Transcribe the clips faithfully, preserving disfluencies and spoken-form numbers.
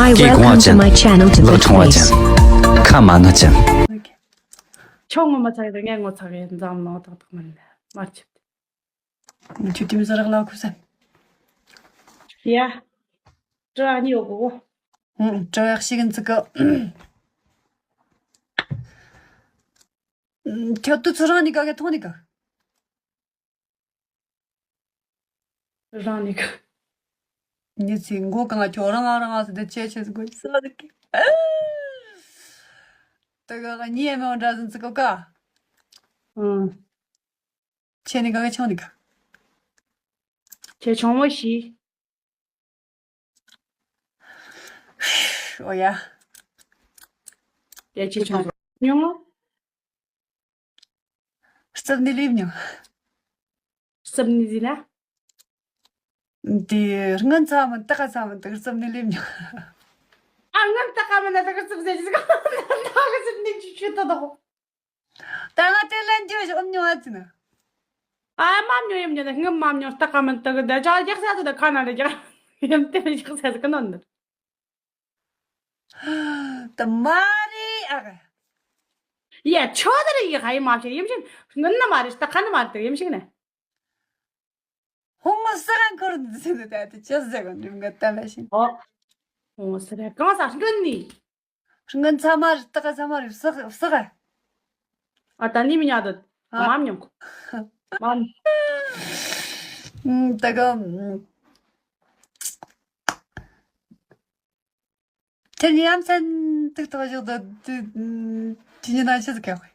I སྐྱེས་གོང་བ་welcome to ཅན། my channel to ལག་ཐུང་བ་ཅན། ཁ་མ་ན་ཅན། ཁྱོད་ངོ་མ་ཚ་གི་རེད། ངས་ངོ་ཚ་གི་ཡིན། འཛམ་གླིང་ཏག་ཏག་མ་རེད། མར་ཆུ། ཁྱོད་ཀྱི་མི་ཟ་རག་ལ་ཁུ་སན། ཡ། དྲི་བ་གཉིས་ཡོད་གོ། ཨུམ། དྲི་བ་ཞིག་ཡིན་ཚིག་གི། ཁྱོད་དུ་ཚུར་རང་ནི་ག་གེ་མཐོང་ནི་ག། རང་ནི་ག། ཉི་ཚེ་མགོ་གང་ཁྱོད་རང་ང་རང་ང་ཟེར་དེ་ཆེ་ཆེ་ཟེར་དགོས་ས་རེད་གི། ད་ག་ག་ཉི་ཡ་མེ་འོ་འདྲ་ཟིན་ཚིག་གི་ཀ། ཨང་། ཆེ་ནི་ག་གེ་ཆུང་ནི་ག། ཆེ་ཆུང་བོ་ཞིག། ཨོ་ཡ། ཡ་ཆེ་ཆུང་། མྱོང་། རྩིབ་ནི་ལེབ་མྱོང་། རྩིབ་ནི་ཟིན་ན། དེ་སྔོན་ཚ་མིན་ཏག་ཚ་མིན་དུ་རྩིབ་ནི་ལེབ་མྱོང་། ཨ་སྔོན་ཏག་མིན་ན་ཏག་རྩིབ་ཟེར་གྱི་ཟིག་ཏག་རྩིབ་ནི་ཅི་ཆུ་ཏོ་དོ། ད་ང་དེ་ལན་དུ་ཞོན་མྱོང་ཨ་ཙི་ན། ཨ་མ་མྱོང་ཡིན་མྱོང་ན་སྔོན་མ་མྱོང་ཏག་མིན་ཏག་ད་ཅག་རྒྱག་ས་ཚོ་ད་ཁ་ན་རེ་རྒྱག་ཡིན་དེ་རེ་རྒྱག་ས་ཚོ་ཀ་ནོ་ནི། ད་མ་རེད་ཨ། ཡ་ཆོ་ད་རེ་ཡི་ཧ་ཡི་མ་བྱེད་ཡིན་ཞིག་སྔོན་ན་མ་རེད་ད་ཁ་ན་མ་རེད་ཡིན་ཞིག་ནི། ཧོ་མོ་ས་ག་འཁོར་འདི་ཟེར་ནས་ད་དེ་ཅི་ཟེར་གོ་འགྲིམ་ག་ད་མ་ཤེས། ཨོ། ཧོ་མོ་ས་ར་གང་ས་སྔོན་ནི། སྔོན་ཚ་མ་རེད་ཏག་ཚ་མ་རེད་ས་ག་ས་ག་ཨ་ད་ནི་མི་ཉག་ད། ཨ། མ་མྱོང་གོ། མ། ཨུམ། ད་ག་ཨུམ། དེ་ནི་ཡ་མཚན་ཏིག་ཏོག་བཞག་ཏུ་དུ་དུས་ཉི་ན་ཆི་ཟིག་ག་ཧོꯏ།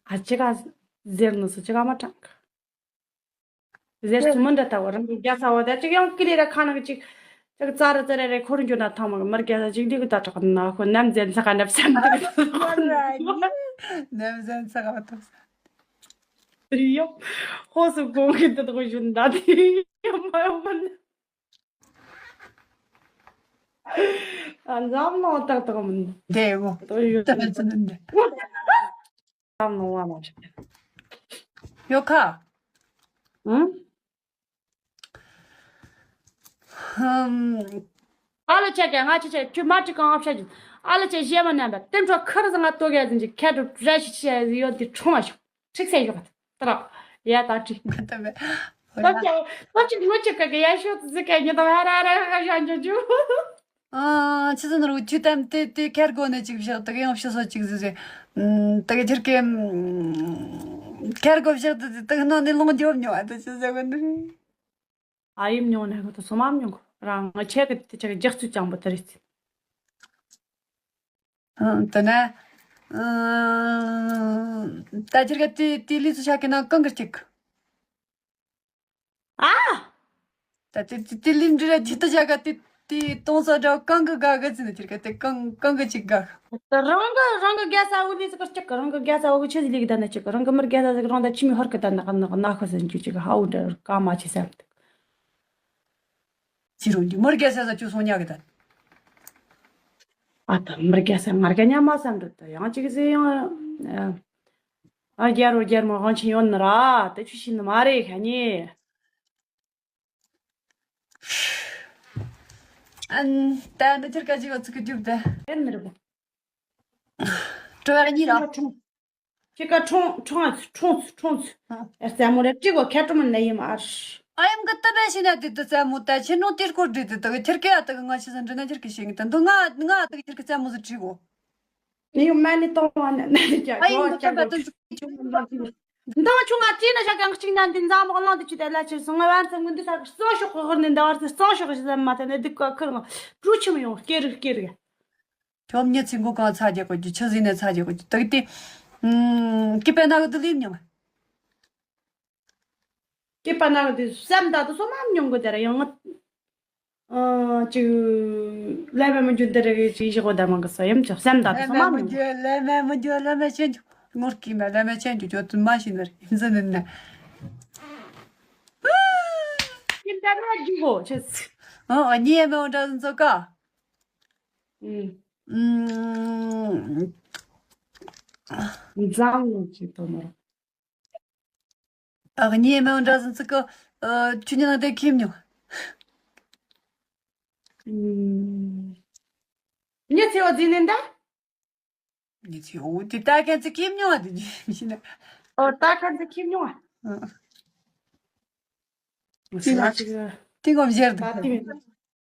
ཨ་ཅི་ག་ཟེར་ནི་སུ་ཅི་ག་མ་དྲང་གི། ཟེར་སུ་མི་འདྲ་ལྟ་བུ་རང་གི་རྒྱ་ཚ་བོ་ད་ཅིག་ཡང་ཀི་ལི་ར་ཁ་ནང་གི་ཅིག་ཅིག་ཙ་ར་ཙ་ར་རེ་འཁོར་འགྱོ་ན་ཐང་མ་གི་མི་རྒྱ་ཚ་ཅིག་འདི་གི་ད་དྲག་ན་ཁོ་ནམ་ཟན་ཚ་ག་འདབ་སམ་འདི་གི་ནམ་ཟན་ཚ་ག་བ་ཐོབ་ས་ཡོ། ཧོ་སུ་གོང་གི་འདི་དག་ཞུན་ད་དེ་ཡོ་མ་ཡོ་མ་ནི། ཨ་འཛམ་ནང་ཏག་ཏག་མིན། དེ་འོ། ཏག་ཡོད་ཏག་ཙམ་མིན་འདི། འཛམ་ནང་བ་མ་ཆགས། ཡོ་ཁ། ཨང་། ཧམ། ཨ་ལ་ཆ་ཀ་ང་ཆ་ཆ་ཁྱོད་མ་ཁྲི་གང་ཨ་ཕྱ་ཅིག་ཨ་ལ་ཆ་གཞས་མ་རྣམ་པ་དེ་འཕྲོ་ཁར་ཟང་ང་ཏོ་ག་ཟིན་ཅིག་ཁ་དྲུག་ར་ཤི་ཆ་ཡོད་དེ་ཁྲོང་བ་ཤོག་ཁྲིག་སེ་ཡོད་ཏ་ར་ཡ་ད་ཁྲི་ད་མེ། ད་ཅི་ད་ཅི་ངོ་ཅི་ཀ་ཀ་ཡ་ཤོག་ཟི་ཀ་ཉི་ད་ཧ་ར་ཧ་ར་ཧ་ཧ་ཞང་ཅོ་ཅོ། ཨ་ཆི་ཟིན་རུ་ཆུ་དམ་དེ་དེ་ཁར་གོ་ནས་ཅིག་བཞག་ད་གི་ཡང་ཕྱི་སོ་ཅིག་ཟི་ཟི། ད་གི་ཁྱེར་ཀེ་ཁར་གོ་བཞག་ད་ད་གི་ནང་ནས་ལོང་རྒྱོབ་མྱོང་ཨ་ད་ཆི་ཟེར་གོ་ནི། ཨ་ཡིམ་མྱོང་ནས་གོ་ད་སོ་མ་མྱོང་གོ་རང་ང་ཆེ་གི་དེ་ཆེ་གི་རྒྱག་ཚུལ་ཅང་པོ་ད་རེད། ཨ་དེ་ནས་ཨ་ད་ཁྱེར་ཀེ་དེ་དེ་ལི་ཚུ་ཤ་ཀེ་ན་གང་གི་ཅིག་ཨ། ད་དེ་དེ་དེ་ལིན་འདྲི་ར་ཇི་ལྟ་བྱ་ག་དེ་དེ་གཏོང་ས་འདྲ་གང་གི་དགའ་གི་ཟིན་ཁྱེར་ཀ་དེ་གང་གང་གི་ཅིག་དགའ། ད་རང་གི་རང་གི་རྒྱལ་ས་འུ་ལི་ཟིག་གི་ཅིག་གི་རང་གི་རྒྱལ་ས་འུ་གི་ཆི་ཟིག་ལི་གི་ད་ན་ཅིག་གི་རང་གི་མི་རྒྱལ་ས་ཟིག་རང་ད་ཆི་མི་ཧོར་གི་ད་ན་ག་ན་ག་ན་ཁོ་ཟིན་ཅིག་ཅིག་ཧ་འུ་འདྲ་ག་མ་ཅི་ཟེར་འདུག་ཅི་རུང་ཅི་མི་རྒྱལ་ས་ཟ་ཅུ་སོང་ཉག་གི་ད། ཨ་ད་མི་རྒྱལ་ས་ང་རྒྱལ་ཉག་མ་ཟ་འདུག་ད་ཡང་ཅིག་ཟེར་ཡང་། ཨ་རྒྱལ་རོ་རྒྱལ་མོ་དབང་ཆེན་ཡོད་ནི་ར་དེ་ཆུ་ཤི་ནི་མ་རེད་ཁ་ཉེ། ཨན། ད་འདི་ཁྱེར་ཀ་ཅིག་འོ་ཚིག་གི་རྒྱུག་དེ། ཨེ་མི་རུ། དྲི་བ་གཉིས་ར། ཁྱེད་ཀ་ཁྲོང་ཁྲོང་ཁྲོང་ཁྲོང་ཨ་རྩེ་མོ་རེ་ཀྲིག་གོ་ཁ་ཀྲུ་མ་ན་ཡིན་ཨར། ཨ་ཡམ་གི་ཏི་པེ་ཤི་ན་དེ་དུ་རྩེ་མོ་ད་ཁྱེད་ནོ་ཏིར་ཁོ་འདྲི་དེ་དུ་ཁྱེར་ཀ་ཡ་དུ་ང་ཤི་ཟ་འདྲི་ན་ཁྱེར་ཀི་ཤི་ངི་ད་འདུ་ང་ང་དུ་ཁྱེར་ཀི་རྩེ་མོ་ཟི་ཀྲིག་གོ། ནི་ཡོ་མ་ནི་ཏོང་བ་ན་ན་ནི་ཀྱ་ཨ་ཡམ་གི་ཏི་པེ་དུ་ཆུ་ཆུ་མ་ན་ཅི་ན། མདང་ཆུང་ང་ཅི་ན་ཤ་གང་གཅིག་ན་འདི་འཛམ་བུ་གླང་འདི་ཆུ་དེ་ལ་ཆེར་སོང་ང་བར་ཚང་གི་འདི་ས་གི་གཙང་ཤོག་གི་ཧུར་ནི་འདི་བར་ཚང་གཙང་ཤོག་གི་ཤི་ཟ་མ་ཐེ་ནི་འདི་ཀ་ཁུར་ང་བྲུ་ཆི་མི་ཡོང་སྐེ་རུ་སྐེ་རུ། ཁྱོད་མྱི་ཚིག་མགོ་གང་ཚ་རྒྱག་གོ་རྒྱུ་ཆི་ཟིན་ནས་ཚ་རྒྱག་གོ་རྒྱུ་དག་དེ། ཀི་པེ་ན་གི་དུ་ལིབ་མྱོང་། ཀི་པེ་ན་གི་དུ་སེམས་ད་དུ་སོ་མ་མྱོང་གོ་དེ་ར་ཡང་ང་། ཅིག་ལས་མེད་མི་འཇོན་དེ་ར་གི་ཅིག་ཞིག་གོ་ད་མང་གི་ས་ཡམ་ཅོག་སེམས་ད་དུ་སོ་མ་མྱོང་གོ། ལས་མེད་མི་འཇོན་ལས་མེད་ཆེན་ཅོག་ངོར་ཀི་མེད་ལས་མེད་ཆེན་ཅོག་ཅོག་དུ་མ་ཤི་ནར་ཡིན་ཟིན་ནི་ན། ཡིན་ད་ར་རྒྱུ་གོ་ཆེ་སི། ཨ་ཨ་ཉི་ཡ་མེ་འོ་འདྲ་ཟིན་ཚོ་ཀ། ཨུམ། འཛམ་གླིང་གཅིག་ཏུ་ནོར། ཨ་ཉི་མེ་འདྲ་ཟིན་ཚིག་གི་ཨ་ཆུ་ཉི་ན་དེ་ཁྱིམ་ཉོ། ཉི་ཚེ་བ་འཛིན་ནས་འདའ། ཉི་ཚེ་བ་དེ་ལྟ་མཁན་ཚེ་ཁེམ་མྱོང་བ་དེ་ཉི་ཤི་ན། ཨོ་ལྟ་མཁན་ཚེ་ཁེམ་མྱོང་བ། ཏི་ལ་ཏི་ངོམ་ཞེར་ད་དུ། ཏི་མེད།